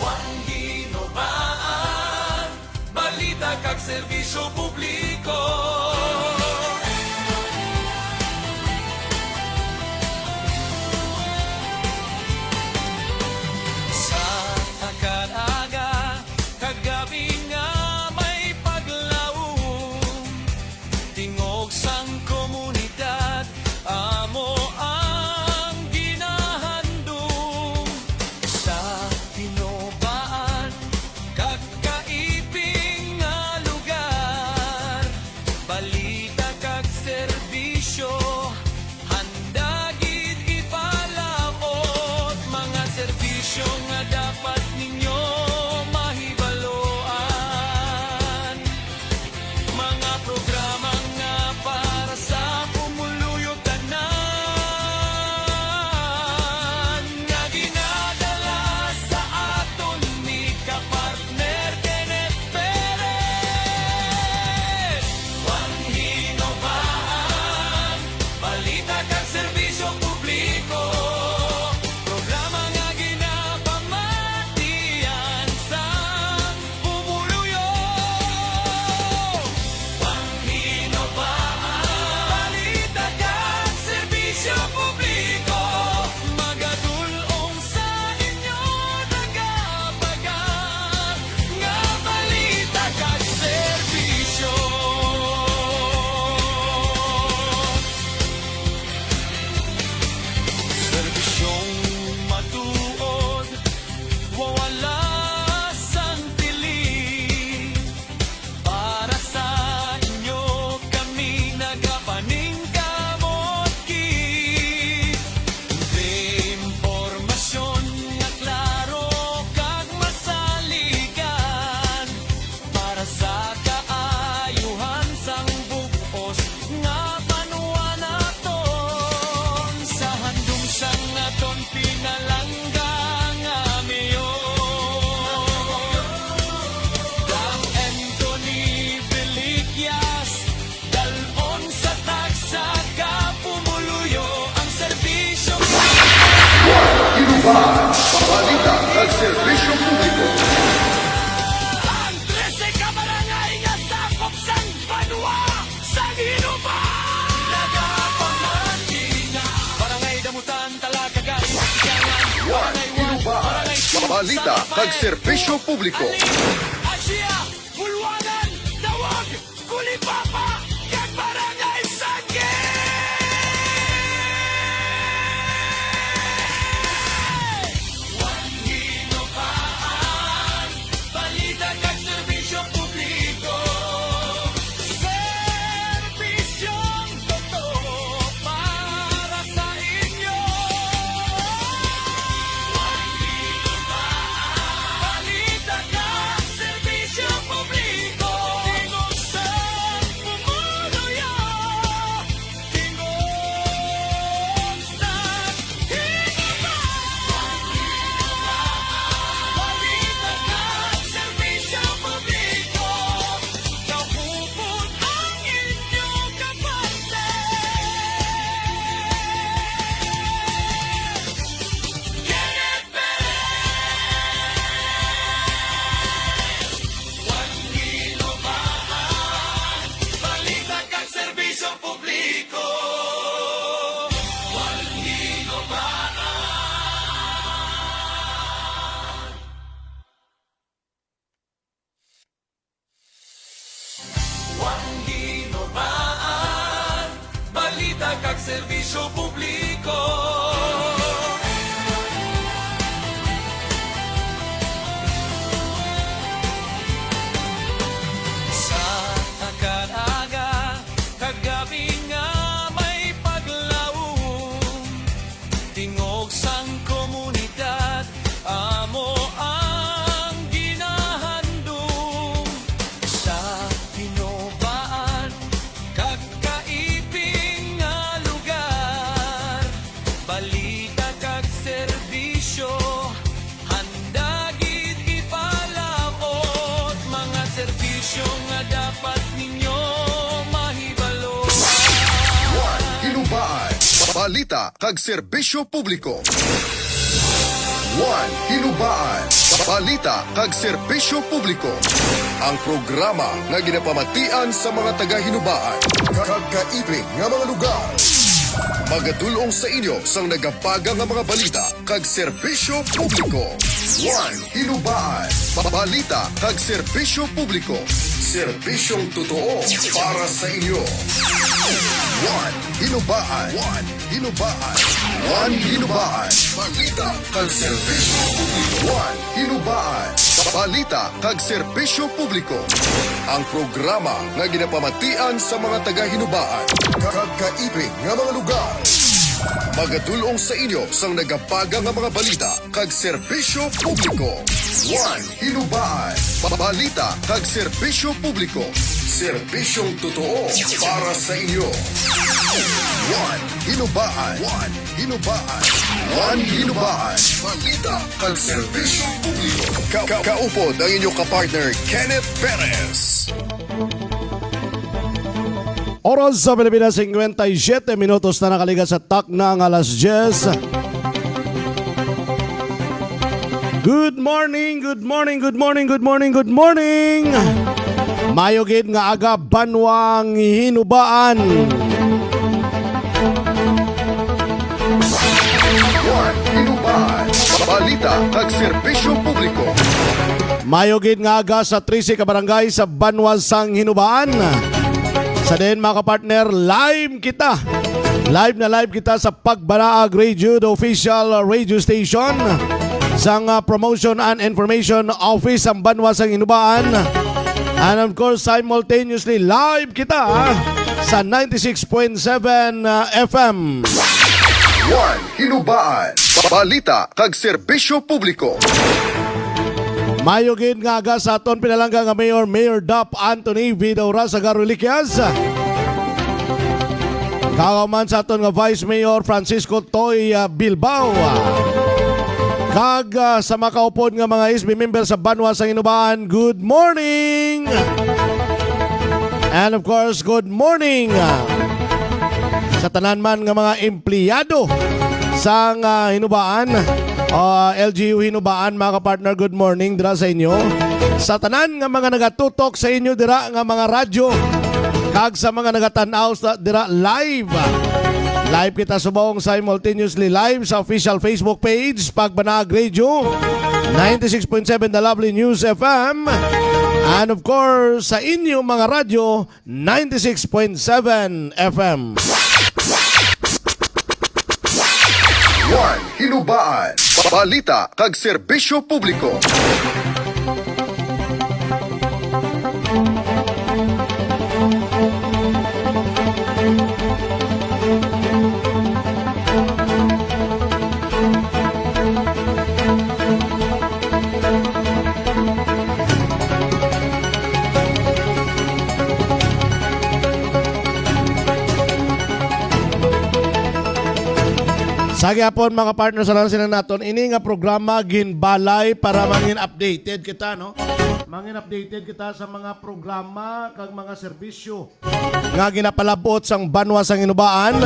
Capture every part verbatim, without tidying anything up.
Ang Ginobaan, balita kag serbisyo publiko. Sa takad aga kag gab-i nga may paglaom, tingog sang komunidad amo ang ginahandom. Sa Ginobaan kag kaiping nga lugar, balita kag serbisyo handa gid ipalaot. Mga serbisyo nga dapat ninyo mahibaloan, mga programa nga para sa pumuluyo tanan, nga ginadala sa aton ni kapartner Kenneth Perez. Ang Ginobaan, balita kag serbisyo publiko, programa nga ginapamatian sang pumuluyo. Ang Ginobaan, balita kag serbisyo publiko, magadul-ong sa inyo nagapagang nga balita kag serbisyo. Serbisyong matuod, wala sang tiling. Para sa inyo kami nagapaningkamot gid. Impormasyon nga klaro kag masaligan para sa kaayuhan sang bug-os nga banwa naton. Sa handom sang aton pinalangga nga mayor, Doc Anthony Felicias, dal-on sa tagsa ka pumuluyo ang serbisyo. Ginobaan, balita kag serbisyo publiko. Ang trese ka barangay nga sakop sang banwa sang Ginobaan. Nagapamati nga Barangay Damutan, Talakagay, Sikangan, One, Barangay One, Ginobaan, Barangay Two, balita Santa kag Fe, serbisyo publiko. Asia, Bulwanan, Dawag, Culipapa, kag Barangay Sangke. Ang Ginobaan, balita kag serbisyo publiko. Serbisyong totoo para sa inyo. Ang Ginobaan, balita kag serbisyo publiko. Tingog sa pumuluyo. Tingog sa Ginobaan. Balita kag serbisyo publiko. Daw upod ang inyo kapartner Kenneth Perez. Ang Ginobaan, balita kag serbisyo publiko. Ang Ginobaan. Ang Ginobaan, balita kag serbisyo publiko. Sa takad aga kag gab-i nga may paglaom, tingog sang komunidad amo ang ginahandom. Sa Ginobaan kag kaiping nga lugar, balita kag serbisyo handa gid ipalaot. Mga serbisyo nga dapat ninyo mahibalo. One, Ginobaan, balita kag serbisyo publiko. One, Ginobaan, Balita kag serbisyo publiko. Ang programa nga ginapamatian sa mga taga-Hinubaan kag kaibig nga mga lugar. Magadul-ong sa inyo sang nagapaga nga mga balita kag serbisyo publiko. One Hinubaan. Ba-, balita kag serbisyo publiko. Serbisyong totoo para sa inyo. One Hinubaan. One Hinubaan. One Hinubaan. Balita kag serbisyo publiko. One Hinubaan. Balita kag serbisyo publiko. Ang programa nga ginapamatian sa mga taga-Hinubaan kag kaibig nga mga lugar. Magadul-ong sa inyo sang nagapaga nga mga balita kag serbisyo publiko. One Hinubaan. Balita kag serbisyo publiko. Serbisyong totoo para sa inyo. One Hinubaan. One Hinubaan. One Hinubaan. Balita kag serbisyo publiko. Ka-, ka-, kaupod ang inyo ka-partner, Kenneth Perez. Oras sa Pilipinas, singkwenta y siyete minutos na nakaligas sa takna nga alas diyes. Good morning, good morning, good morning, good morning, good morning. Mayo gid nga aga, Banwang Hinubaan. One Hinubaan. Balita kag serbisyo publiko. Mayo gid nga aga sa trese ka barangay sa Banwa sang Hinubaan. Sa din, mga kapartner, live kita. Live na live kita sa Pagbanaag Radio, the official radio station sang, ah, Promotion and Information Office sang Banwa sang Hinubaan. And of course, simultaneously live kita, ah, sa ninety-six point seven, ah, F M. One Hinubaan. Balita kag serbisyo publiko. Mayo gid nga aga sa aton pinalangga nga Mayor, Mayor Dap Anthony Vidaurra Sagaro Reliquias. Kag man sa aton nga Vice Mayor Francisco Toy, ah, Bilbao. Kag, ah, sa makaupod nga mga S B member sa Banwa sang Hinubaan, good morning! And of course, good morning, ah, sa tanan man nga mga empleyado sang, ah, Hinubaan, ah, L G U Hinubaan, mga kapartner, good morning dira sa inyo. Sa tanan nga mga nagatutok sa inyo dira nga mga radyo, kag sa mga nagatan-aw sa, dira live. Live kita subong, simultaneously live sa official Facebook page, Pagbanaag Radio, ninety-six point seven The Lovely News F M, and of course, sa inyo mga radyo, ninety-six point seven F M. One Hinubaan. Balita kag serbisyo publiko. Sa gihapon, mga partner, sa lang sila naton, ini nga programa ginbalay para mangin updated kita, no? Mangin updated kita sa mga programa kag mga serbisyo nga ginapalabot sang banwa sang Hinubaan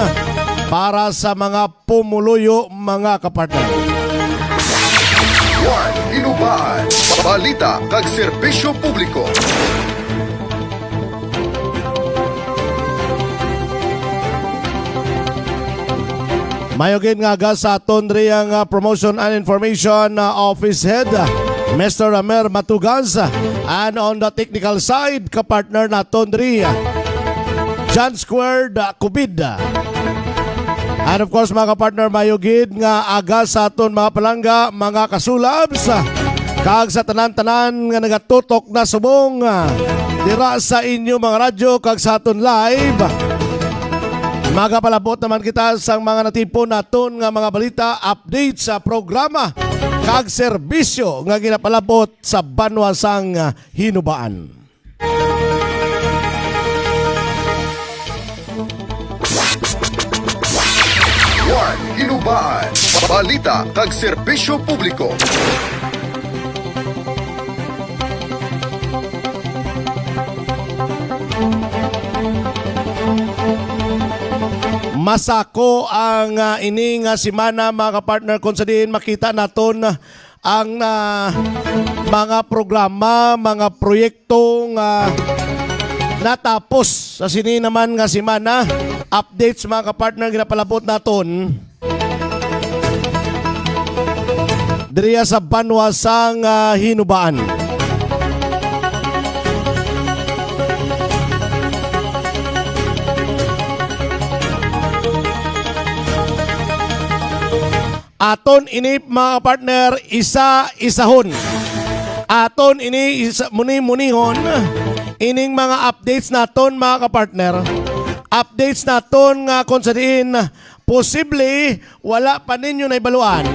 para sa mga pumuluyo, mga kapartner. One Hinubaan, balita kag serbisyo publiko. Mayo gid nga aga sa aton diri ang, ah, Promotion and Information, ah, Office Head, ah, Mister Ramer Matugas, ah, and on the technical side, kapartner naton diri, ah, John Squared, ah, Kubid. And of course, mga kapartner, mayo gid nga aga sa aton mga palangga, mga kasulabs, kag sa tanan-tanan nga nagatutok na subong, ah, dira sa inyo mga radyo kag sa aton live. Magapalabot naman kita sang mga natipon naton nga mga balita, update sa programa kag serbisyo nga ginapalabot sa banwa sang, ah, Hinubaan. One Hinubaan, balita kag serbisyo publiko. Masako ang, ah, ini nga semana, mga kapartner, kung sa diin makita naton ang, ah, mga programa, mga proyekto nga natapos sa sini naman nga semana. Updates, mga kapartner, ginapalabot naton diriya sa banwa sang, ah, Hinubaan. Aton ini, mga partner, isa-isahon. Aton ini isa, muni-munihon ining mga updates naton, mga kapartner. Updates naton nga kung sa diin posible wala pa ninyo naibaluan.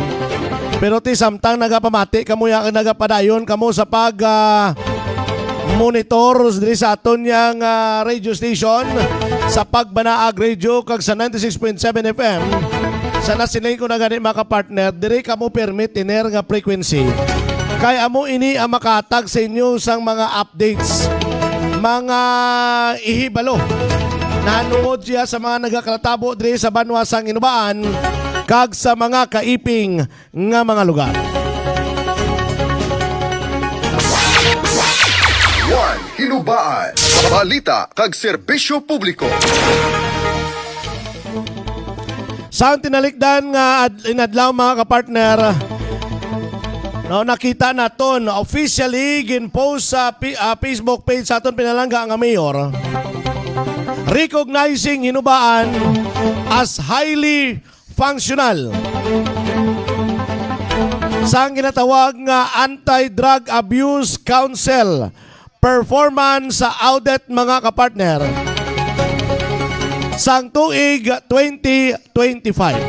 Pero ti samtang nagapamati kamo ya, nagapadayon kamo sa pag, ah, monitor diri sa aton yang, ah, radio station, sa Pagbanaag Radio kag sa ninety-six point seven F M. Sa nasiling ko na gani, mga kapartner, diri kamo permit iner nga frequency. Kay amo ini ang makatag sa inyo sang mga updates, mga ihibalo. Nahanungod siya sa mga nagakalatabo diri sa banwa sang Hinubaan kag sa mga kaiping nga mga lugar. One Hinubaan, balita kag serbisyo publiko. Sa tinalikdan nga ad-, inadlaw, mga kapartner, no, nakita naton officially gin-post sa pi-, ah, Facebook page sa aton pinalangga nga mayor, recognizing Hinubaan as highly functional sang ginatawag nga Anti-Drug Abuse Council performance sa audit, mga kapartner, sang tuig twenty twenty-five.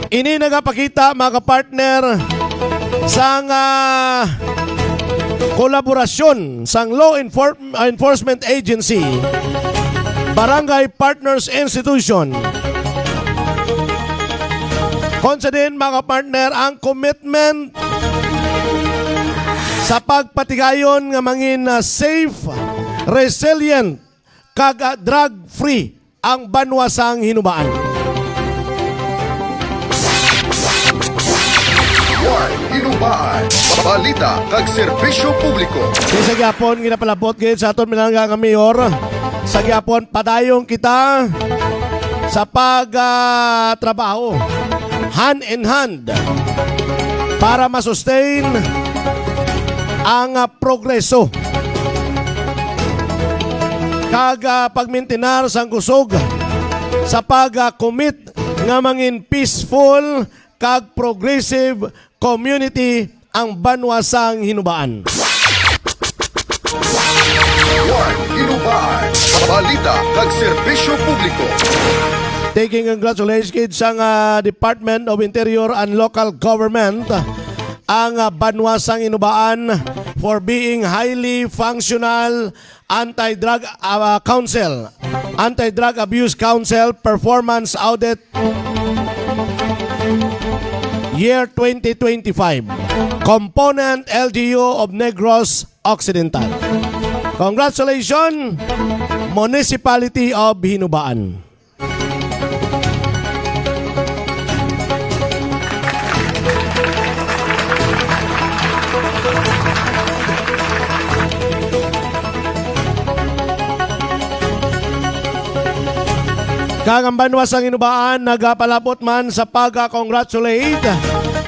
Ini nagapakita, mga kapartner, sang, ah, kolaborasyon sang law enfor-, enforcement agency, barangay partners institution. Kung sa din, mga partner, ang commitment sa pagpatigayon nga mangin, ah, safe, resilient, kag, ah, drug-free ang banwa sang Hinubaan. One Hinubaan, balita kag serbisyo publiko. Di sa gyapon, ginapalabot gid sa aton minangga nga mayor, sa gyapon, padayon kita sa pag, ah, trabaho hand in hand para ma-sustain ang, ah, progreso kag, ah, pagmintinar sang kusog sa pag, ah, commit nga mangin peaceful kag progressive community ang banwa sang Hinubaan. One Hinubaan, balita kag serbisyo publiko. Taking congratulations gid sang, ah, Department of Interior and Local Government ang, ah, banwa sang Hinubaan for being highly functional Anti-Drug, ah, Council, Anti-Drug Abuse Council Performance Audit Year twenty twenty-five, Component L G U of Negros Occidental. Congratulations, Municipality of Hinubaan. Kag ang banwa sang Hinubaan nagapalabot man sa pagka-congratulate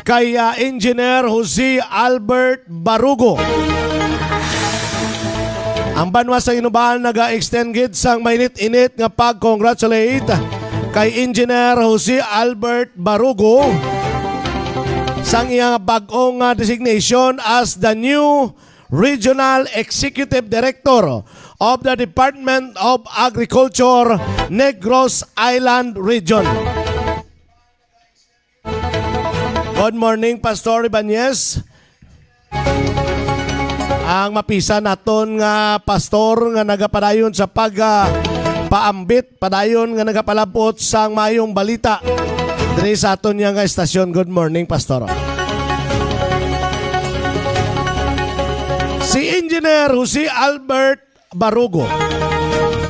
kay, ah, Engineer Jose Albert Barugo. Ang banwa sa Hinubaan naga-extend gid sang mainit-init nga pag-congratulate kay Engineer Jose Albert Barugo sang iyang bag-ong, ah, designation as the new Regional Executive Director of the Department of Agriculture, Negros Island Region. Good morning, Pastor Ibanez. Ang mapisa naton nga pastor nga nagapadayon sa pag, ah, paambit, padayon nga nagapalabot sang mayong balita diri sa aton niya nga estasyon. Good morning, Pastor. Si Engineer Jose Albert Barugo.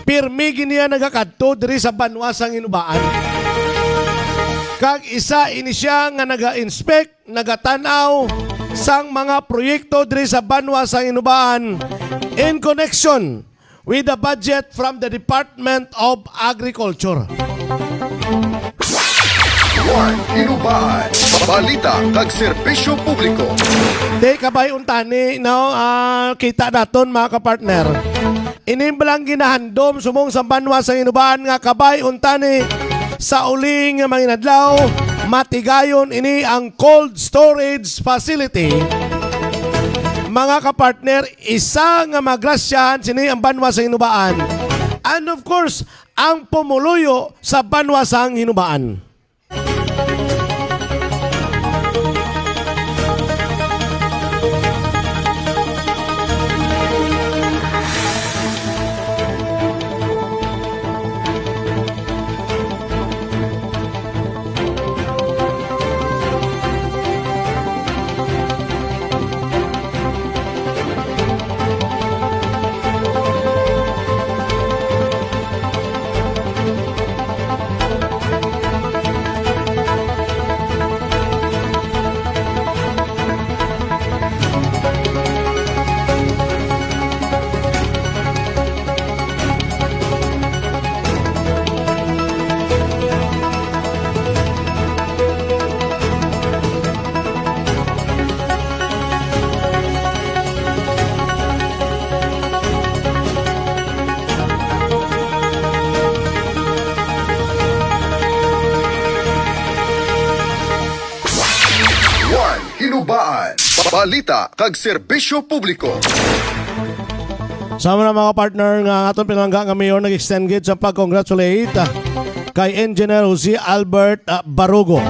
Pirmi gid niya nagakadto diri sa banwa sang Hinubaan. kag isa ini siya nga naga-inspect, nagatan-aw sang mga proyekto diri sa banwa sang Hinubaan in connection with the budget from the Department of Agriculture. One Hinubaan, balita kag serbisyo publiko. Di kabay untani, no? Ah, kita naton, mga kapartner. Ini balang ginahandom subong sa banwa sa Hinubaan nga kabay untani sa uling nga mga inadlaw, matigayon ini ang cold storage facility. Mga kapartner, isa nga magrasyahan sini ang banwa sa Hinubaan. And of course, ang pumuluyo sa banwa sang Hinubaan. One Hinubaan, balita kag serbisyo publiko. Sama na, mga partner, nga aton pinalangga nga mayor nag-extend gid sa pag-congratulate, ah, kay Engineer Jose Albert, ah, Barugo.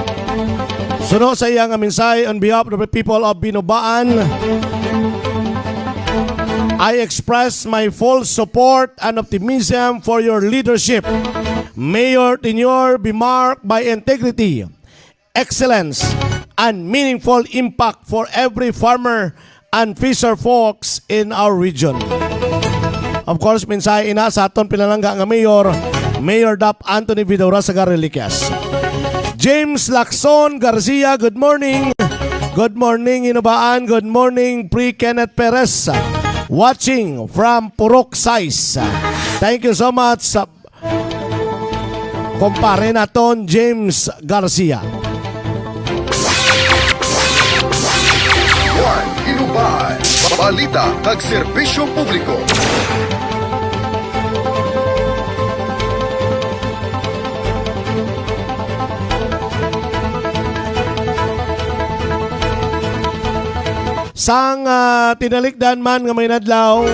Suno sa iya nga mensahe, on behalf of the people of Hinubaan, I express my full support and optimism for your leadership. May your tenure be marked by integrity, excellence, and meaningful impact for every farmer and fisher folks in our region. Of course, mensahe ina sa aton pinalangga nga mayor, Mayor Dap Anthony Vidal Razagar Reliquias. James Lacson Garcia, good morning. Good morning, Hinubaan. Good morning, Pre Kenneth Perez. Watching from Purok Sais. Thank you so much sa kumpare naton, James Garcia. One Hinubaan, balita kag serbisyo publiko. Sang, ah, tinalikdan man nga mga inadlaw,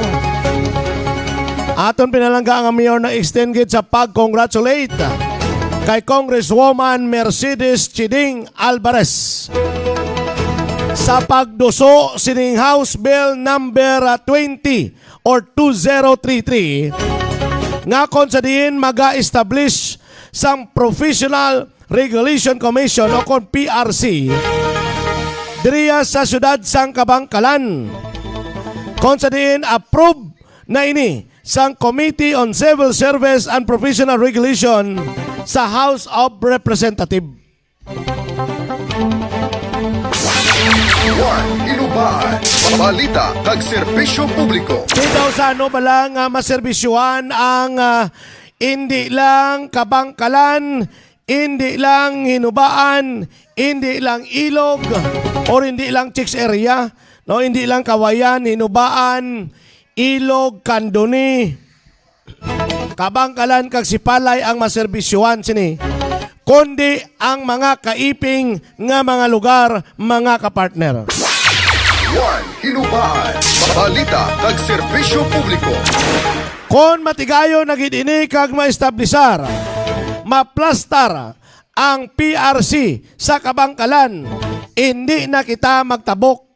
aton pinalangga nga mayor nag-extend gid sa pag-congratulate kay Congresswoman Mercedes Chiding Alvarez sa pagduso sining House Bill number, ah, twenty or two zero three three, nga kon sa diin maga-establish sang Professional Regulation Commission o kon P R C diriya sa siyudad sang Kabankalan, kon sa diin approve na ini sang Committee on Civil Service and Professional Regulation sa House of Representatives. One Hinubaan, balita kag serbisyo publiko. Di daw sa ano bala nga maserbisyuhan ang, ah, indi lang Kabankalan, indi lang Hinubaan, indi lang Ilog, or indi lang Chicks Area, no, indi lang Kawayan, Hinubaan, Ilog, Candoni, Kabankalan kag Sipalay ang maserbisyuhan sini, kundi ang mga kaiping nga mga lugar, mga kapartner. One Hinubaan, balita kag serbisyo publiko. Kon matigayon na gid ini kag maestablisar, maplastar ang P R C sa Kabankalan, indi na kita magtabok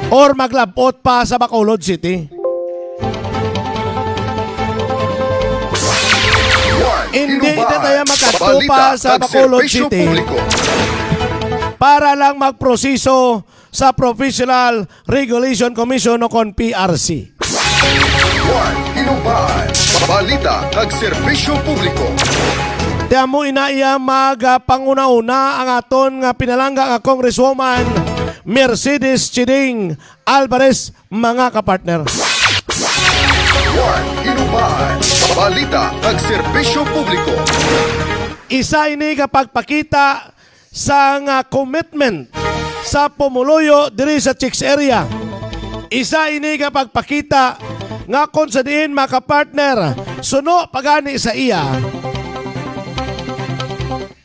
or maglabot pa sa Bacolod City. Hindi na tayo magkadto pa sa Bacolod City para lang magproseso sa Professional Regulation Commission o kon P R C. One Hinubaan, balita kag serbisyo publiko. Amo ina iya magpanghunahuna ang aton nga pinalangga nga Congresswoman Mercedes Chiding Alvarez, mga kapartner. One Hinubaan, balita kag serbisyo publiko. Isa ini ka pagpakita sang, ah, commitment sa pumuluyo diri sa Chicks area. Isa ini ka pagpakita nga kon sa diin, mga kapartner, suno pa gani sa iya,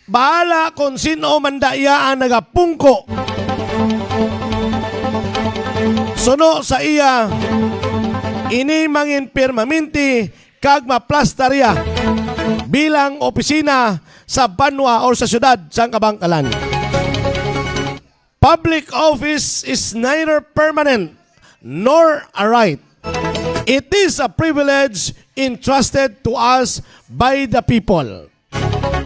bahala kon sin-o man da iya ang nagapungko. Suno sa iya, ini mangin permanente kag maplastar iya bilang opisina sa banwa or sa siyudad sang Kabankalan. Public office is neither permanent nor a right. It is a privilege entrusted to us by the people.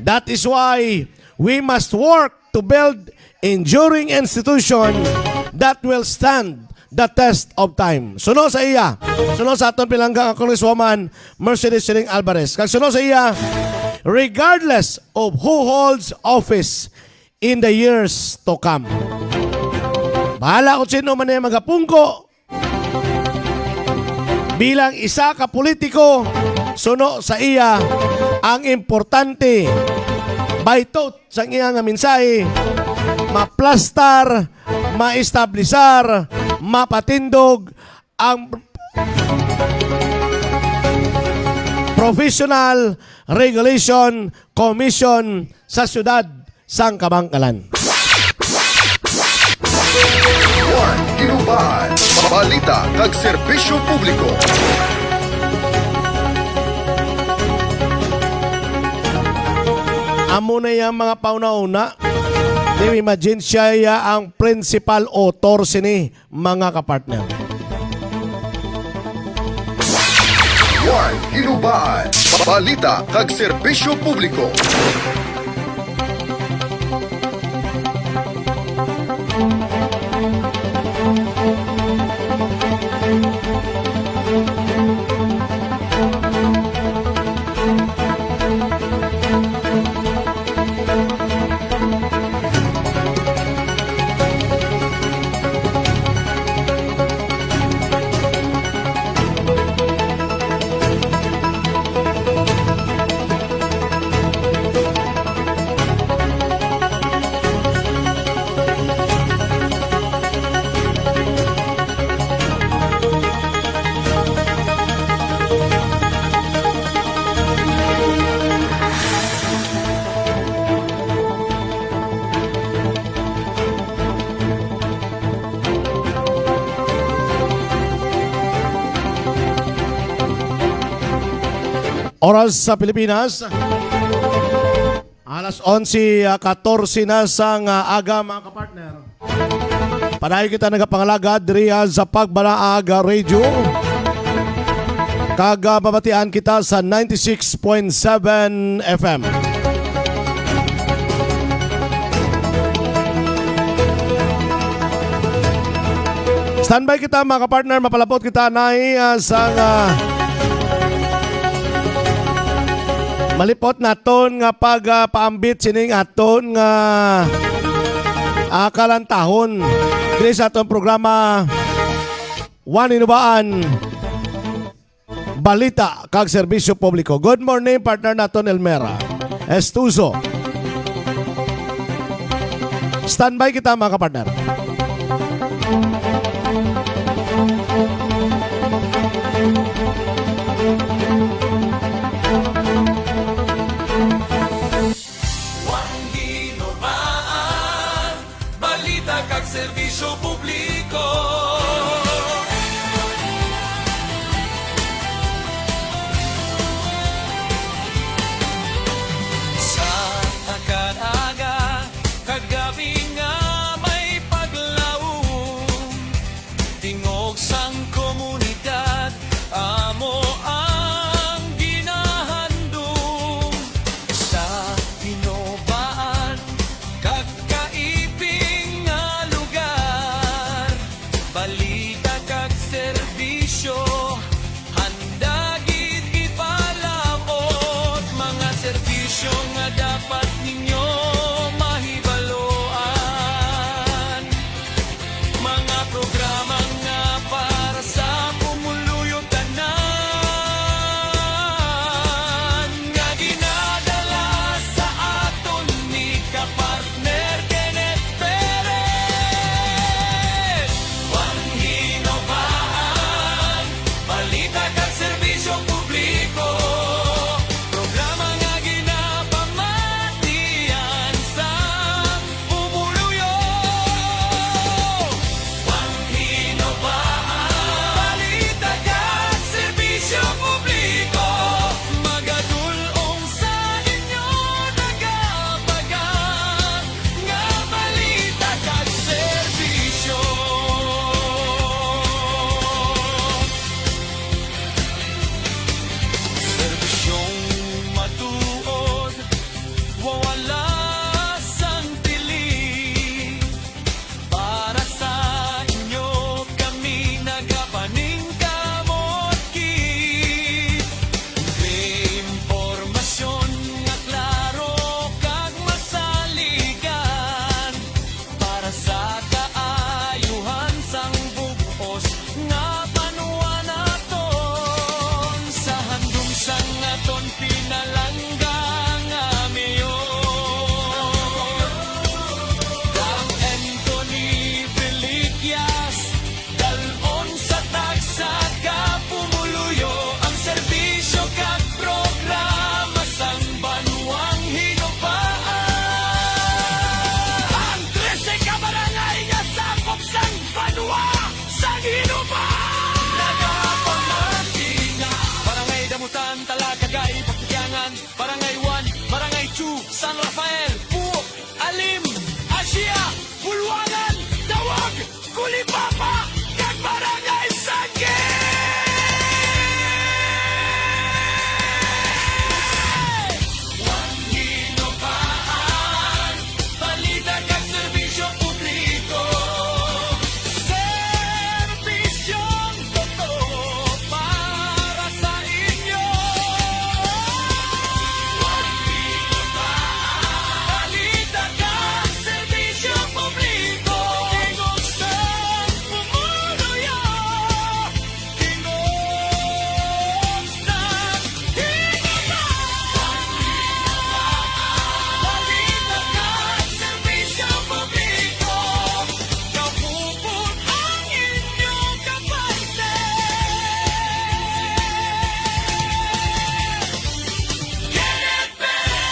That is why we must work to build enduring institution that will stand the test of time. Suno sa iya, suno sa aton pinalangga nga Congresswoman Mercedes Chiding Alvarez. Kag suno sa iya, regardless of who holds office in the years to come. Bahala kung sino man ang magapungko, bilang isa ka politiko, suno sa iya, ang importante, baytot sang iya nga mensahe, maplastar, maestablisar, mapatindog ang Professional Regulation Commission sa siyudad sang Kabankalan. One Hinubaan, balita kag serbisyo publiko. Amo na yang mga pauna-una. Di imagine siya ya ang principal author sini, mga kapartner. One Hinubaan, balita kag serbisyo publiko. Oras sa Pilipinas, alas onse, ah, katorse na sang, ah, aga, mga kapartner. Padayon kita nagapangalagad diri, ah, sa Pagbalaag, ah, Radio. Kag, ah, mabatian kita sa ninety-six point seven F M. Standby kita, mga kapartner. Mapalapot kita na, ah, sa nga malipot naton nga pag, ah, paambit sining aton nga, ah, kalantahon diri sa aton programa, One Hinubaan, balita kag serbisyo publiko. Good morning, partner naton, Elmera Estuso. Standby kita, mga kapartner. One Hinubaan, balita kag serbisyo publiko. Sa tagan aga kag gab-i nga may paglaom, tingog sang komunidad amo ang ginahandom. Sa Hinubaan kag Kaiping nga lugar, balita kag serbisyo, handa gid ipalabot. Mga serbisyo nga Programa nga para sa pumuluyo tanan, nga ginadala sa aton ni kapartner Kenneth Perez. Juan Hinobaan, balita kag serbisyo publiko. Programa nga ginapamatian sang pumuluyo. Juan Hinobaan, balita kag serbisyo publiko. Magadul-ong sa inyo nagabaga nga balita kag serbisyo. Serbisyong matuod, wala sang tili. Para sa inyo kami nagapaningkamot gid. May impormasyon nga klaro kag masaligan para sa kaayuhan sang bug-os nga banwa naton. Sa handom sang aton pinalangga nga mayor, kang Anthony Felicias, dal-on sa tagsa ka pumuluyo ang serbisyo kag programa sang Banwang Hinobaan. Ang trese ka barangay nga sakop sang banwa sang Hinobaan. Nagapamati nga Barangay Damutan, Talakagay, Pakikyangan, Barangay one, Barangay two, San Rafael, Puok, Alim, Asia, Bulwangan, Dawag, Kulipapa, kag Barangay Sangke. Juan Hinobaan, balita kag serbisyo publiko. Serbisyong totoo para sa inyo. Juan Hinobaan, balita kag serbisyo publiko. Tingog sa pumuluyo. Tingog sa Hinobaan. Balita kag serbisyo publiko. Kapupot ang inyo kapartner. Kenneth Perez.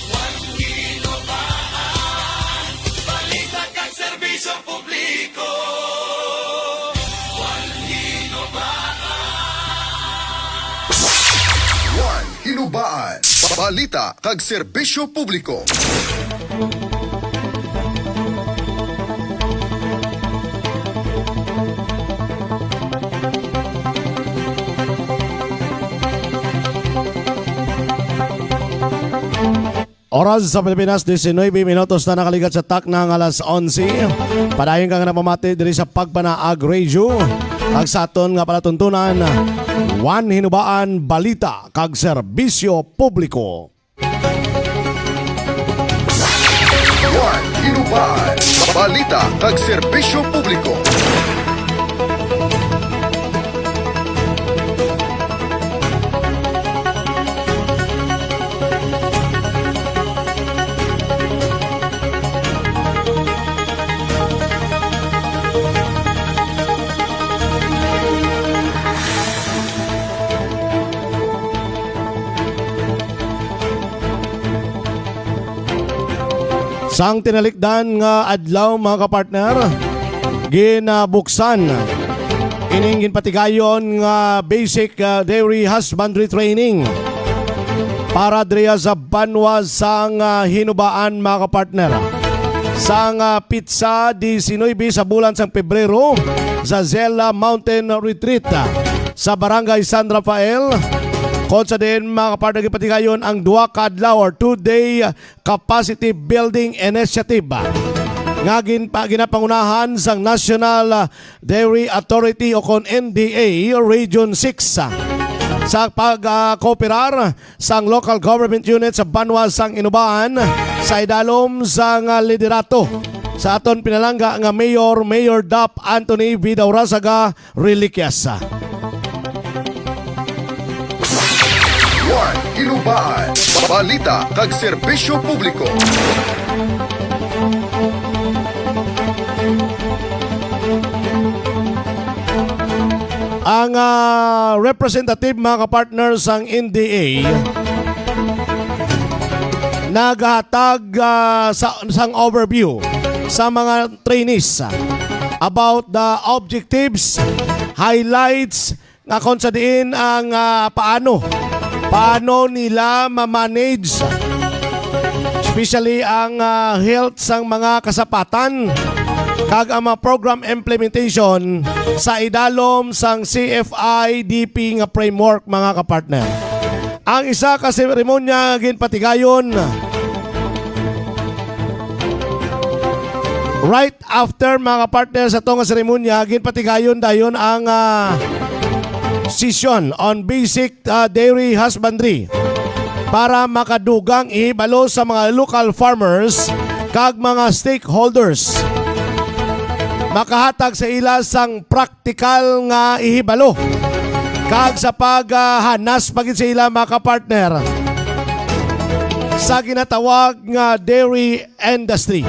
Juan Hinobaan, balita kag serbisyo publiko. Juan Hinobaan. Juan Hinobaan, balita kag serbisyo publiko. Oras sa Pilipinas, diecinuebe minutos na nakaligat sa takna nga alas onse. Padayon ka nga napamati diri sa Pagpanaag Radio. Kag sa aton nga palatuntunan, Juan Hinobaan, balita kag serbisyo publiko. Juan Hinobaan, balita kag serbisyo publiko. Sang tinalikdan nga adlaw, mga kapartner, ginabuksan ining ginpatigayon nga basic, ah, dairy husbandry training para diriya sa banwa sang, ah, Hinobaan, mga kapartner. Sang, ah, pitsa diecinuebe sa bulan sang Pebrero sa Zella Mountain Retreat, ah, sa Barangay San Rafael, kung sa diin, mga kapartner, ginpatigayon ang duha ka adlaw or two-day capacity building initiative, ah, nga gin-, pa-, ginapangunahan sang National, ah, Dairy Authority o kon N D A Region six, ah, sa pag, ah, kooperar sang local government unit sa banwa sang Hinobaan, sa idalom sang liderato sa aton pinalangga nga Mayor, Mayor Dap Anthony Vidaurrazaga Reliquias. One Hinubaan, balita kag serbisyo publiko. Ang ah, representative, mga kapartner, sang N D A naghatag ah, sa, sang overview sa mga trainees about the objectives, highlights, nga kon sa diin ang ah, paano paano nila ma-manage, especially ang ah, health sang mga kasapatan kag ang mga program implementation sa idalom sang C F I D P nga framework, mga kapartner. Ang isa ka seremonya nga ginpatigayon right after, mga kapartner, sa to nga seremonya, ginpatigayon dayon ang ah, session on basic ah, dairy husbandry para makadugang ihibalo sa mga local farmers kag mga stakeholders. Makahatag sa ila sang praktikal nga ihibalo kag sa paghanas pa gid sa ila, mga kapartner, sa ginatawag nga dairy industry.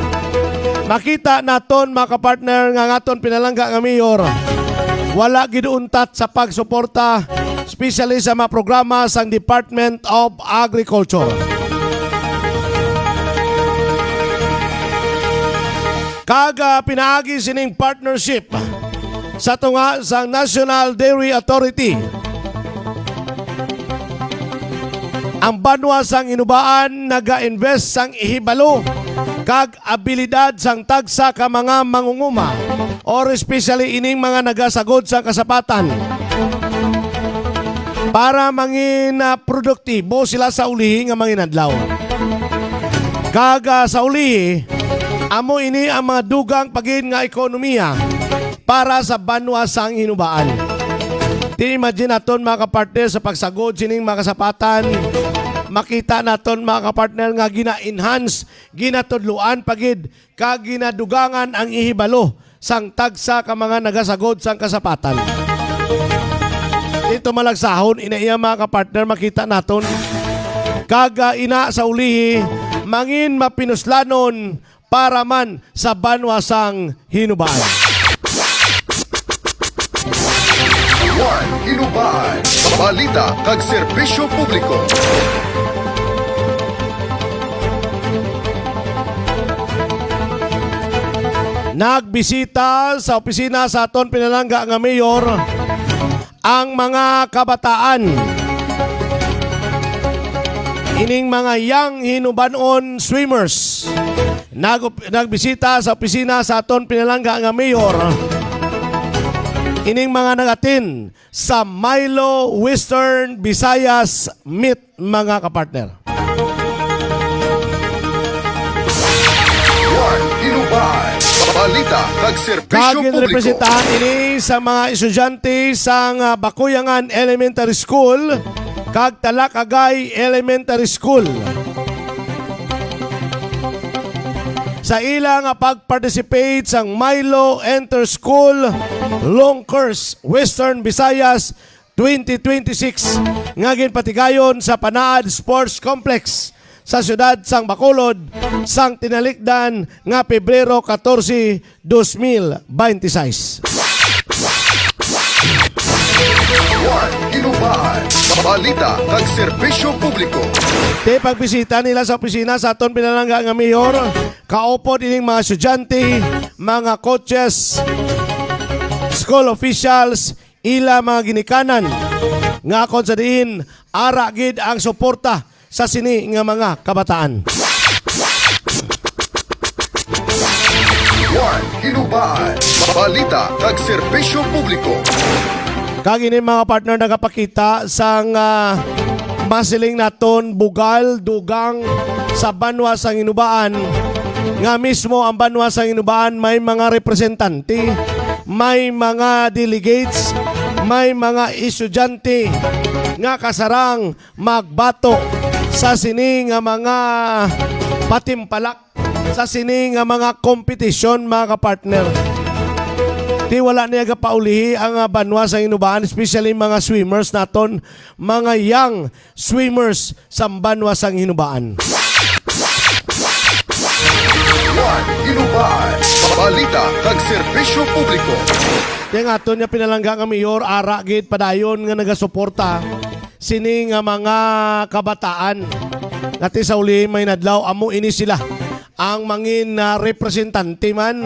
Makita naton, mga kapartner, nga ang aton pinalangga nga mayor wala gid untat sa pagsuporta, especially sa mga programa sang Department of Agriculture. Kag ah, pinaagi sining partnership sa tunga sang National Dairy Authority, ang banwa sang Hinubaan naga-invest sang ihibalo kag abilidad sang tagsa ka mga mangunguma, or especially ining mga nagasagod sang kasapatan, para mangin ah, produktibo sila sa ulihi nga manginadlaw. Kag ah, sa ulihi, amo ini ang mga dugang pa gid nga ekonomiya para sa banwa sang Hinubaan. Ti imagine naton, mga kapartner, sa pagsagod sining mga kasapatan, makita naton, mga kapartner, nga gina-enhance, ginatudloan pa gid kag ginadugangan ang ihibalo sang tagsa ka mga nagasagod sang kasapatan. Ito malagsahon ina iya, mga kapartner, makita naton. Kag ah, ina sa ulihi, mangin mapinuslanon para man sa banwa sang Hinubaan. One Hinubaan, balita kag serbisyo publiko. Nagbisita sa opisina sa aton pinalangga nga mayor ang mga kabataan, ining mga young Hinubanon swimmers. Nag nagbisita sa opisina sa aton pinalangga nga mayor ining mga nagatin sa Milo Western Visayas Meet, mga kapartner. One Hinubaan, balita kag serbisyo publiko. Representahan ini sa mga estudyante sang ah, Bakuyangan Elementary School kag Talakagay Elementary School sa ila nga pag-participate sang Milo Inter-School Long Course Western Visayas twenty twenty-six nga ginpatigayon sa Panaad Sports Complex sa siyudad sang Bacolod sang tinalikdan nga Pebrero catorce, dos mil beintiseis. One Hinubaan, balita kag serbisyo publiko. Ti pagbisita nila sa opisina sa aton pinalangga nga mayor, kaupod ining mga estudyante, mga coaches, school officials, ila mga ginikanan, nga kon sa diin ara gid ang suporta sa sini nga mga kabataan. One Hinubaan, balita kag serbisyo publiko. Kag ini, mga partner, nagapakita sang ah, masiling naton bugal, dugang sa banwa sang Hinubaan, nga mismo ang banwa sang Hinubaan may mga representante, may mga delegates, may mga estudyante nga kasarang magbato sa sini nga mga patimpalak sa sini nga mga kompetisyon, mga kapartner. Ti wala niya gapaulihi ang, ah, banwa sa Hinubaan, especially mga swimmers naton, mga young swimmers sa banwa sang Hinubaan. One Hinubaan, balita kag serbisyo publiko. Kaya nga aton nga pinalangga nga mayor, ara gid padayon nga nagasuporta sini nga mga kabataan. Nga ti sa uli may nadlaw, amo ini sila ang mangin na representante man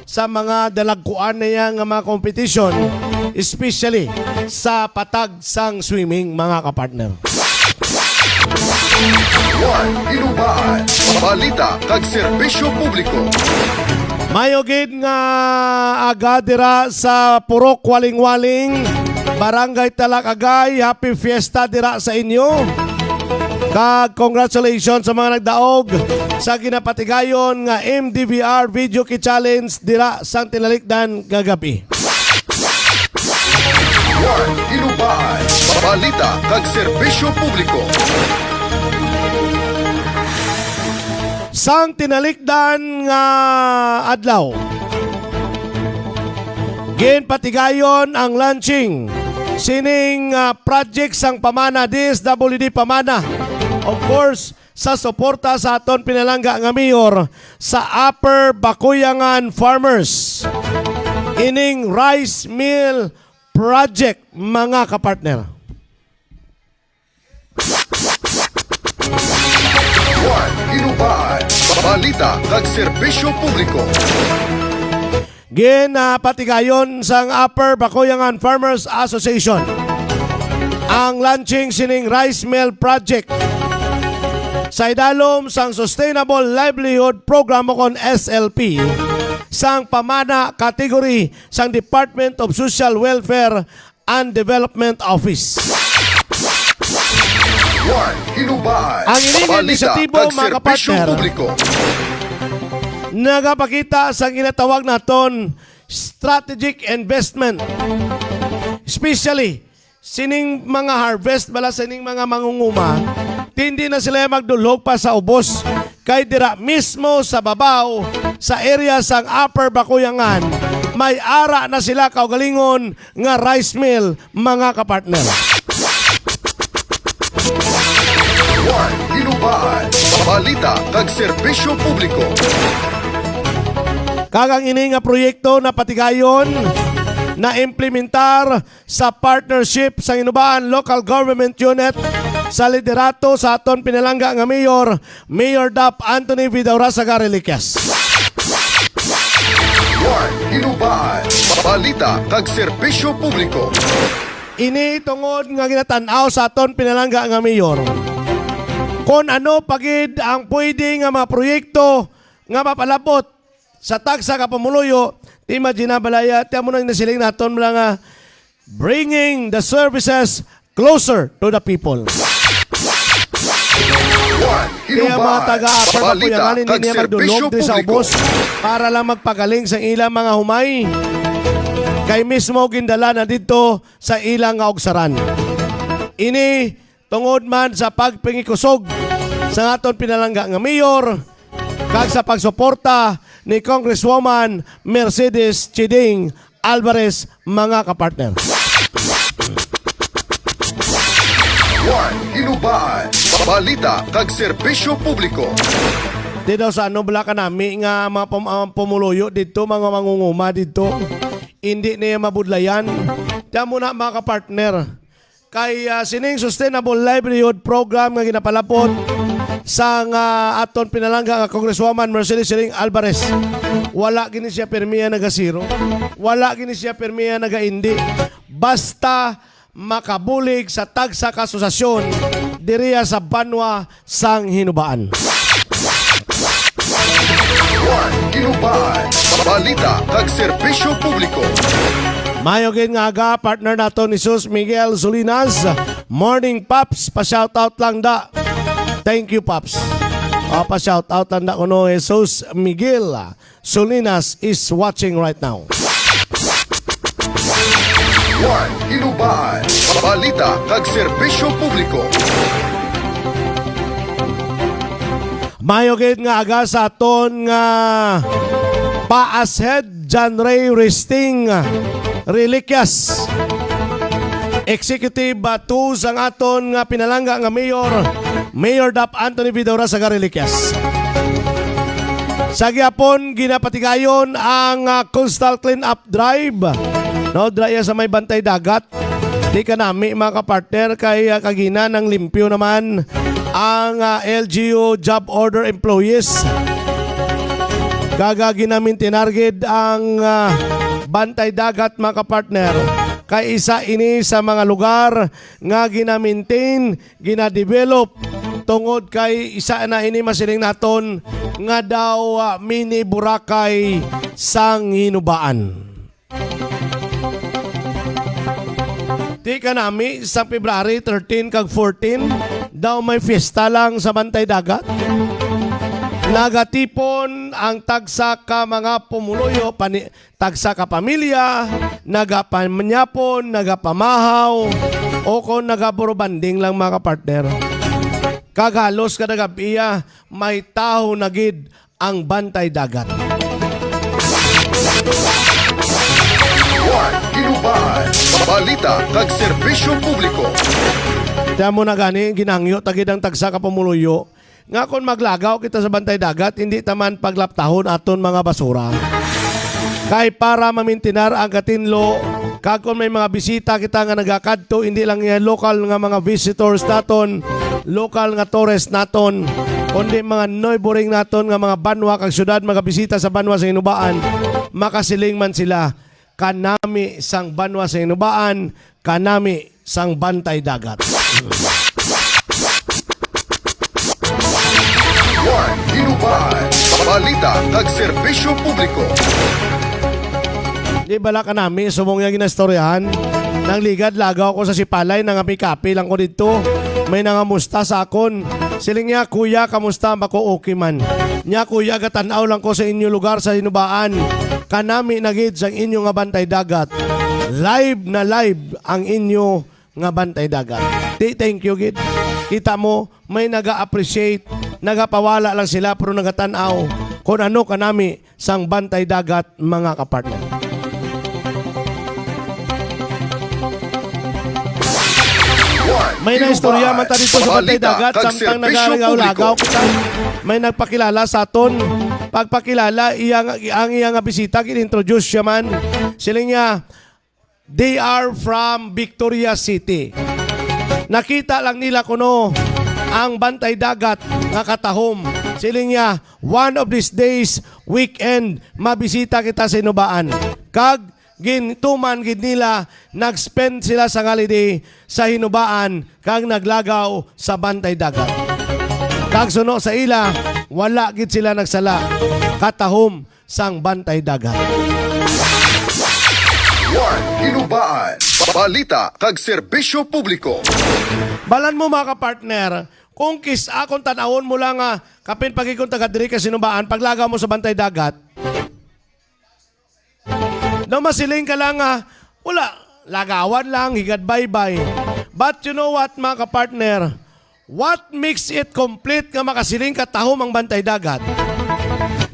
sa mga dalagkuan na iya nga mga kompetisyon, especially sa patag sang swimming, mga kapartner. One Hinubaan, balita kag serbisyo publiko. Mayo gid nga aga dira sa Purok Waling-Waling, Barangay Talakagay. Happy Fiesta dira sa inyo. Kag congratulations sa mga nagdaog sa ginapatigayon nga M D V R Video Key Challenge dira sang tinalikdan nga gab-i. One Hinubaan, balita kag serbisyo publiko. Sang tinalikdan nga adlaw, ginpatigayon ang launching sining, ah, project sang Pamana, D S W D Pamana. Of course, sa suporta sa aton pinalangga nga mayor sa Upper Bakuyangan Farmers, ining rice mill project, mga kapartner. One Hinubaan, balita kag serbisyo publiko. Ginapatigayon sang Upper Bakuyangan Farmers Association ang launching sining rice mill project sa idalom sang Sustainable Livelihood Program o kon S L P sang Pamana category sang Department of Social Welfare and Development Office. One Hinubaan, Ang ining balita inisyatibo, kag mga serbisyo kapartner, publiko. nagapakita sa ginatawag naton strategic investment. Especially, sining mga harvest, bala sining mga mangunguma, hindi na sila magdulhog pa sa ubos. Kay dira mismo sa babaw, sa area sang Upper Bakuyangan, may ara na sila kaugalingon nga rice mill, mga kapartner. One Hinubaan, balita kag serbisyo publiko. Kag ang ini nga proyekto napatigayon, naimplementar sa partnership sa Hinubaan Local Government Unit sa liderato sa aton pinalangga nga mayor, Mayor Dap Anthony Vidaurasa Gareliquias. One Hinubaan, balita kag serbisyo publiko. Ini tungod nga ginatan-aw sa aton pinalangga nga mayor kon ano pa gid ang pwede nga mga proyekto nga mapalabot sa tagsa ka pumuluyo. Imagine na, balaya, ti amo nang nasiling naton mga nga bringing the services closer to the people. One Kaya mga Hinubaan, taga-Upper balita Bakuyangan, hindi kag niya serbisyo magdulog diri sa publiko. ubos para lang magpagaling sa ilang mga humay. Kay mismo gindala na dito sa ilang nga ugsaran. Ini tungod man sa pagpangikusog sa aton pinalangga nga mayor kag sa pagsuporta ni Congresswoman Mercedes Chiding Alvarez, mga kapartner. One Hinubaan, balita kag serbisyo publiko. Di daw sa ano, bala ka nami nga mga pam-, ah, pumuluyo dito, mga mangunguma dito. Hindi niya mabudlayan. Diyan mo na, mga kapartner. Kay, ah, sining Sustainable Livelihood Program nga ginapalapot sa nga aton pinalangga nga Congresswoman Mercedes Siling Alvarez, wala gini siya permiya nagasiro. Wala gini siya permiya nagaindi. Basta makabulig sa tagsa ka asosasyon diriya sa banwa sang Hinubaan. One Hinubaan, balita kag serbisyo publiko. Mayo gid nga aga, partner nato ni Sus Miguel Solinas. Morning, Paps. Pa-shoutout lang da. Thank you, Paps. Ah, pa-shoutout lang da kuno, Jesus Miguel Solinas is watching right now. One Hinubaan, balita kag serbisyo publiko. Mayo gid nga aga sa aton nga Paas Head John Ray Resting Reliquias. Executive, ah, two sang aton nga pinalangga nga mayor, Mayor Dap Anthony Vidora sa Reliquias. Sa gihapon, ginapatigayon ang, ah, coastal cleanup drive. No, dra iya sa may Bantay Dagat. Di kanami, mga kapartner, kay, ah, kagina nanglimpyo naman ang, ah, L G U job order employees. Kag, ah, ginamintinar gid ang, ah, Bantay Dagat, mga kapartner, kay isa ini sa mga lugar nga ginamintain, ginadevelop, tungod kay isa na ini masiling naton nga daw, ah, mini Boracay sang Hinubaan. Di kanami, sa February thirteen kag fourteen, daw may fiesta lang sa Bantay Dagat. Nagatipon ang tagsa ka mga pumuluyo, pani-, tagsa ka pamilya, nagapamanyapon, nagapamahaw, o kon nagaburubanding lang, mga kapartner. Kag halos kada gab-iya, may taho na gid ang Bantay Dagat. One Hinubaan, balita kag serbisyo publiko. Kaya mo na gani, ginahangyo ta gid ang tagsa ka pumuluyo nga kon maglagaw kita sa Bantay Dagat, hindi ta man paglaptahon aton mga basura. Kay para mamintinar ang katinlo, kag kon may mga bisita kita nga nagakadto, hindi lang iya lokal nga mga visitors naton, lokal nga tourist naton, kundi mga neighboring naton nga mga banwa kag syudad, magabisita sa banwa sa Hinubaan, makasiling man sila, "Kanami sang banwa sa Hinubaan, kanami sang Bantay Dagat." One Hinubaan, balita kag serbisyo publiko. Di bala kanami, subong nga ginastoryahan, nangligad lagaw ko sa Sipalay, nangapikapi lang ko didto. May nangamusta sa akon. Siling niya, "Kuya, kamusta?" Ako, "Okay man." Niya, "Kuya, gatan-aw lang ko sa inyo lugar sa Hinubaan. Kanami na gid sang inyo nga Bantay Dagat. Live na live ang inyo nga Bantay Dagat." Ti, thank you gid. Kita mo, may naga-appreciate, nagapawala lang sila, pero nagatan-aw kung ano kanami sang Bantay Dagat, mga kapartner. May naistorya man ta dito sa Bantay Dagat, samtang nagalagaw-lagaw kita. May nagpakilala sa aton. Pagpakilala, iya nga, ang iya nga bisita, gin-introduce siya man. Siling niya, they are from Victoria City. Nakita lang nila kuno ang Bantay Dagat nga katahom. Siling niya, "One of these days, weekend, mabisita kita sa Hinubaan." Kag gintuman gid nila, nag-spend sila sa holiday sa Hinubaan kag naglagaw sa Bantay Dagat. Kag suno sa ila, wala gid sila nagsala. Katahom sang Bantay Dagat. One Hinubaan, balita kag serbisyo publiko. Balan mo, mga kapartner, kung kis-, akon tan-awon mo lang nga kapin pagikon taga diri ka Hinubaan, paglagaw mo sa Bantay Dagat, daw masiling ka lang nga, wala, lagawan lang, higad baybay. But you know what, mga kapartner? What makes it complete nga makasiling ka tahom ang Bantay Dagat?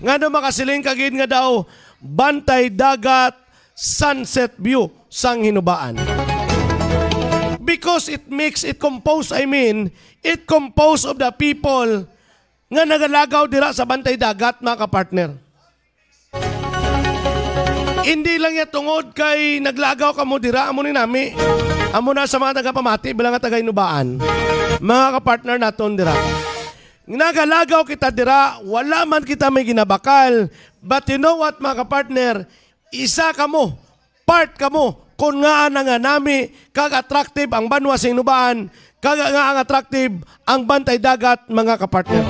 Ngano makasiling ka gid nga daw Bantay Dagat sunset view sang Hinubaan? Because it makes it compose, I mean, it compose of the people nga nagalagaw dira sa Bantay Dagat, mga kapartner. Hindi lang ya tungod kay naglagaw kamo dira, amo ni nami. Amo na sa mga nagapamati, bala nga taga Hinubaan. Mga kapartner naton dira. Nagalagaw kita dira, wala man kita may ginabakal. But you know what, mga kapartner? Isa kamo, part kamo, kung ngaa na nga nami, kag attractive ang banwa sa Hinubaan, kag nga ang attractive ang Bantay Dagat, mga kapartner.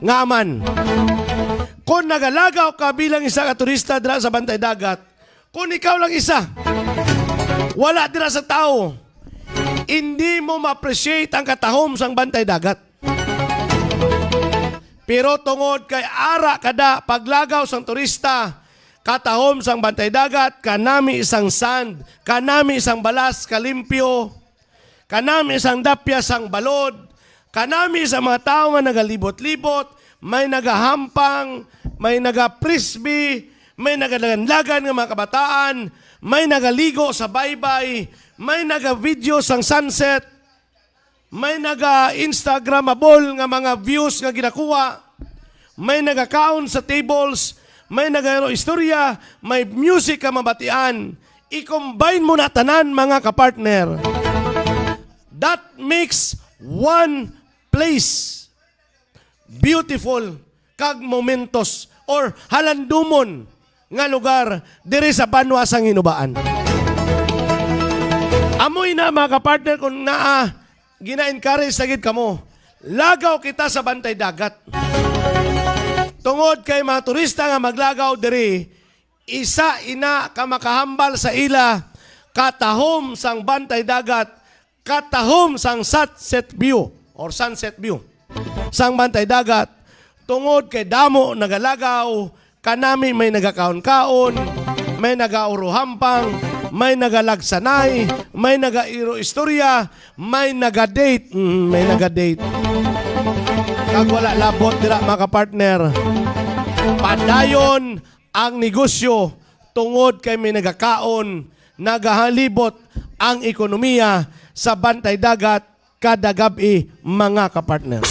Nga man, kung nagalagaw ka bilang isa ka turista dira sa Bantay Dagat, kung ikaw lang isa, wala dira sa tao, hindi mo ma-appreciate ang katahom sang Bantay Dagat. Pero tungod kay ara kada paglagaw sang turista, katahom sang Bantay Dagat, kanami sang sand, kanami sang balas, kalimpyo, kanami sang dapya sang balod, kanami sa mga tawo nga nagalibot-libot, may nagahampang, may naga-frisbee, may nagalangan-lagan nga mga kabataan, may nagaligo sa baybay, may naga-video sang sunset, may naga-Instagramable nga mga views nga ginakuha, may nagakaon sa tables, may nagaistorya, may music ka mabatian. I-combine mo na tanan, mga kapartner. That makes one place beautiful kag momentos or halandumon nga lugar diri sa banwa sang Hinubaan. Amoy na, mga kapartner, kung naa, gina-encourage sa gid kamo, lagaw kita sa Bantay Dagat. Tungod kay mga turista nga maglagaw diri, isa ina ka makahambal sa ila katahom sang Bantay Dagat, katahom sang sunset view or sunset view sang Bantay Dagat, tungod kay damo nagalagaw, kanami may nagakaon-kaon, may nagauruhampang, may nagalagsanay, may nagairo-istorya, may nagadate, mm, may nagadate. Kag wala labot dira, mga kapartner. Padayon ang negosyo tungod kay may nagakaon, nagahalibot ang ekonomiya sa Bantay Dagat kada gab-i, mga kapartner.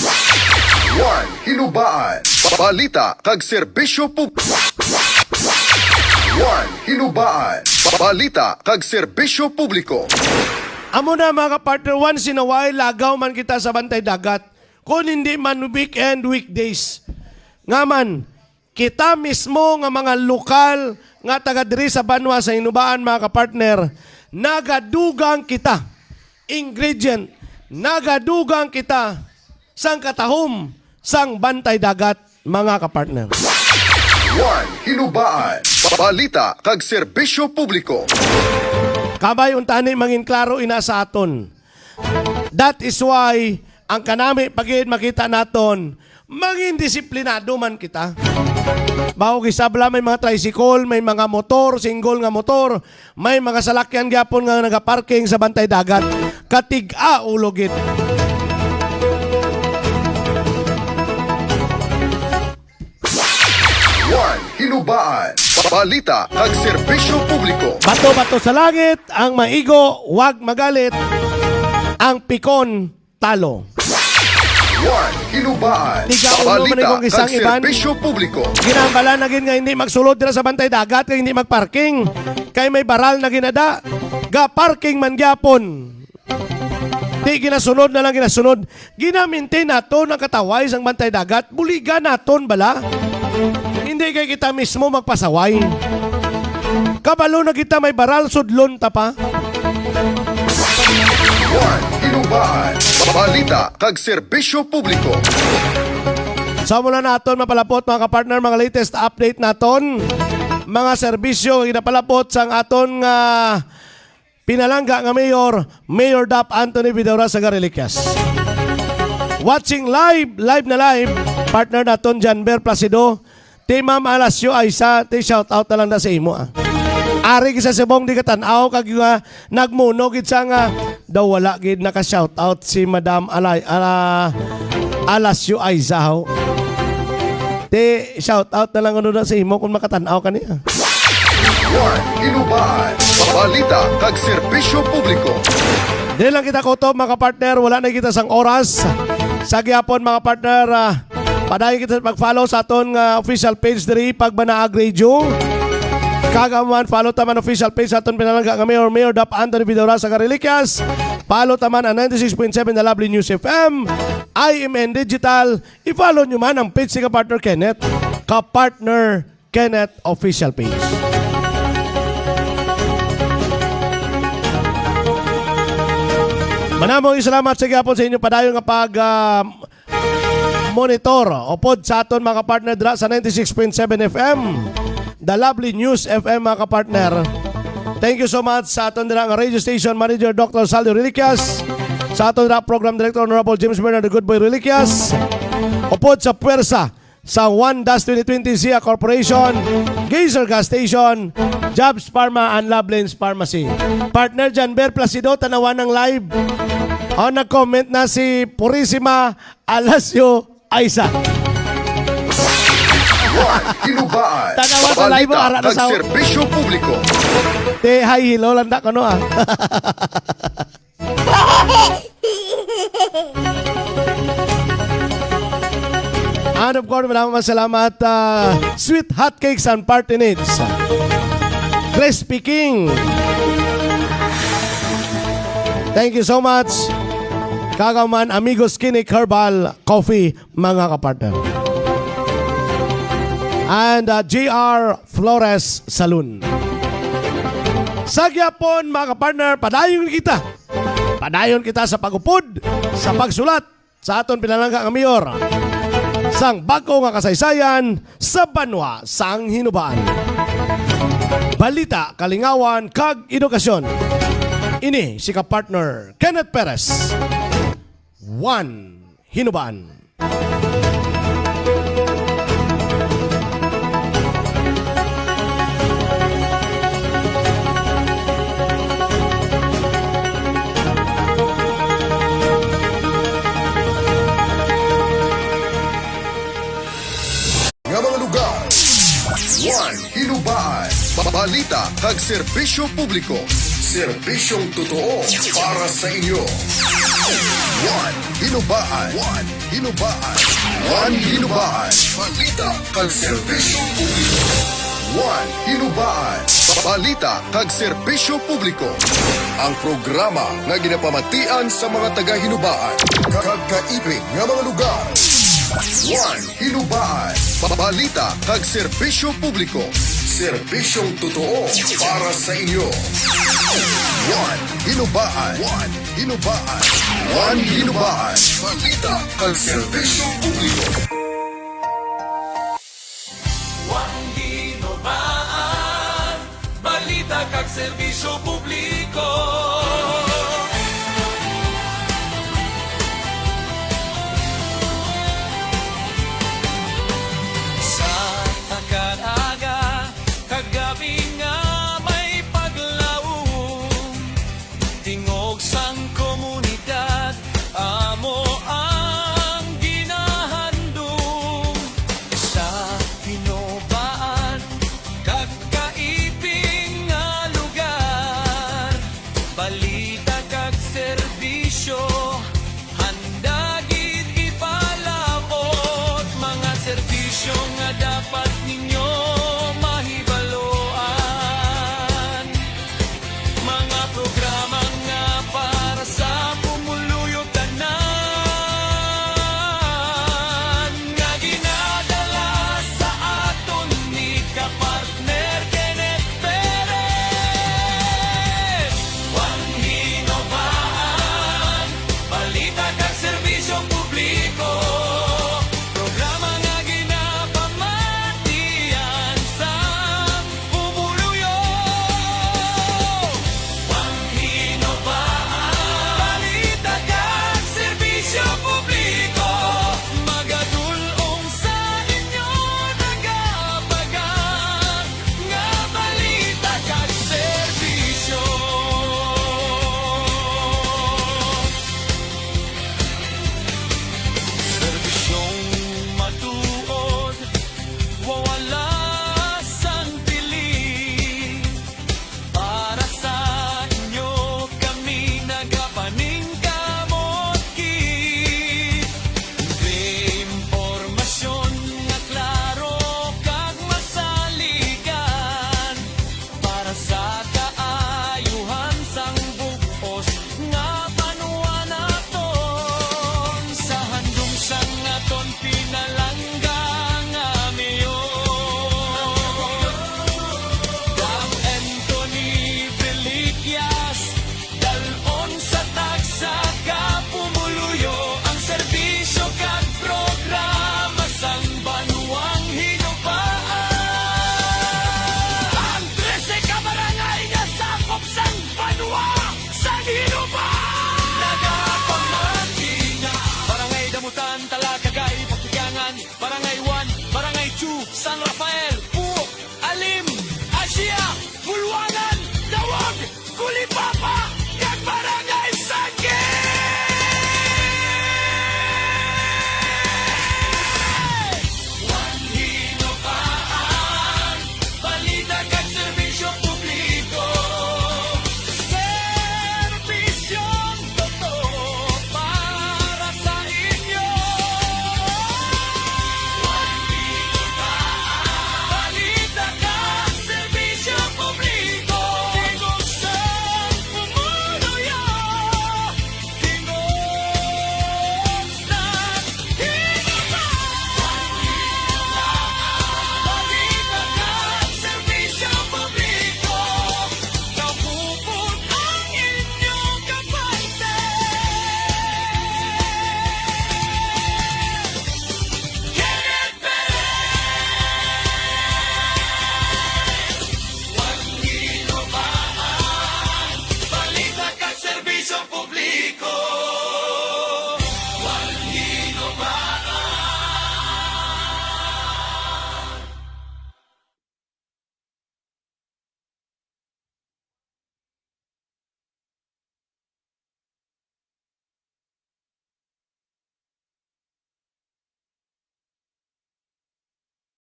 One Hinubaan, balita kag serbisyo pub-, One Hinubaan, balita kag serbisyo publiko. Amo na, mga kapartner, once in a while, lagaw man kita sa Bantay Dagat. Kung hindi man weekend, weekdays. Nga man, kita mismo nga mga lokal nga taga diri sa banwa sa Hinubaan, mga kapartner, nagadugang kita, ingredient, nagadugang kita sang katahom sang Bantay Dagat, mga kapartner. One Hinubaan, balita kag serbisyo publiko. Kabay untani mangin klaro ina sa aton. That is why ang kanami pa gid makita naton, mangin disiplinado man kita. Bawo gisabla may mga tricycle, may mga motor, single nga motor, may mga salakyan gyapon nga nagaparking sa Bantay Dagat. Katig-a ulo gid. One Hinubaan, balita kag serbisyo publiko. Bato-bato sa langit ang maigo, wag magalit ang pikon talo. One Hinubaan, Tiga ulo man balita kung isang kag iban. Serbisyo publiko. Ginambala na gid nga hindi magsulod dira sa Bantay Dagat kay hindi magparking. Kay may baral na ginada. Ga parking man gyapon. Di ginasunod na lang ginasunod. Ginamintin naton ang kataway sang Bantay Dagat. Buligan naton bala. Hindi kay kita mismo magpasaway. Kabalo na kita may baral, sudlon ta pa. One Hinubaan, balita kag serbisyo publiko. Sa mula naton mapalapot, mga kapartner, mga latest update naton, mga serbisyo nga ginapalapot sang aton nga pinalangga nga mayor, Mayor Dap Anthony Vidaurasa Gareliquias. Watching live, live na live, partner naton Janber Placido, ti Ma'am Alasio Aiza, ti shout out na lang na sa imo, ah. Ari gid sa subong di ka tan-aw kag nga nagmuno gid sa nga daw wala gid naka shout out si Madam Alay, ala, Alasio Aiza, ho. Ti shout out na lang ano na sa imo kung makatan-aw ka niya. One Hinubaan, balita kag serbisyo publiko. Dili lang kita kutob, mga partner, wala na kita sang oras. Sa gihapon, mga partner, ah, padayon kita mag-follow sa aton nga official page diri, Pagbanaag Radio. Kag amo man, follow ta man official page sa aton pinalangga nga Mayor, Mayor Dap Anthony Vidaurasa Gareliquias. Follow ta man ang ninety-six point seven The Lovely News F M, I M N Digital. I-follow nyo man ang page ni ka-partner Kenneth. Ka-partner Kenneth official page. Manamo, salamat sa gihapon sa inyo padayon nga pag, ah, monitor. Upod sa aton mga partner dira sa ninety-six point seven F M, The Lovely News F M, mga kapartner. Thank you so much sa aton dira nga radio station manager, Doctor Saldo Reliquias, sa aton dira program director, Honorable James Bernardo Goodboy Reliquias. Upod sa puwersa sa One Dash twenty twenty Zia Corporation, Gazer Gas Station, Jobs Pharma, and Lovelin's Pharmacy. Partner Janber Placido, tanawan ang live. Oh, nag-comment na si Purisima Alasio Aiza. One Hinubaan. Tanawa sa live, Balita ara na kag sa- serbisyo publiko. Te, hi, hello lang na ko, no, ah. And of course, maraming salamat, ah, Sweet Hotcakes and Party Needs. Crispy King. Thank you so much. Kagaman, Amigos Kinik Herbal Coffee, mga kapartner. And, ah, J R Flores Salon. Sa gyapon, mga kapartner, padayon kita. Padayon kita sa pag-upod, sa pagsulat, sa aton pinalangga nga mayor, sang bag-o nga kasaysayan sa banwa sang Hinubaan. Balita, kalingawan, kag edukasyon. Ini si kapartner Kenneth Perez. One Hinubaan. Nga mga lugar. One Hinubaan. Ba- Balita kag serbisyo publiko. Serbisyong totoo para sa inyo. One Hinubaan. One Hinubaan. One Hinubaan. Balita kag serbisyo publiko. One Hinubaan. Balita kag serbisyo publiko. Ang programa nga ginapamatian sa mga taga-Hinubaan kag kaibig nga mga lugar. One Hinubaan. Balita kag serbisyo publiko. Serbisyong totoo para sa inyo. One Hinubaan. One Hinubaan. One Hinubaan. Balita kag serbisyo publiko. One Hinubaan. Balita kag serbisyo publiko.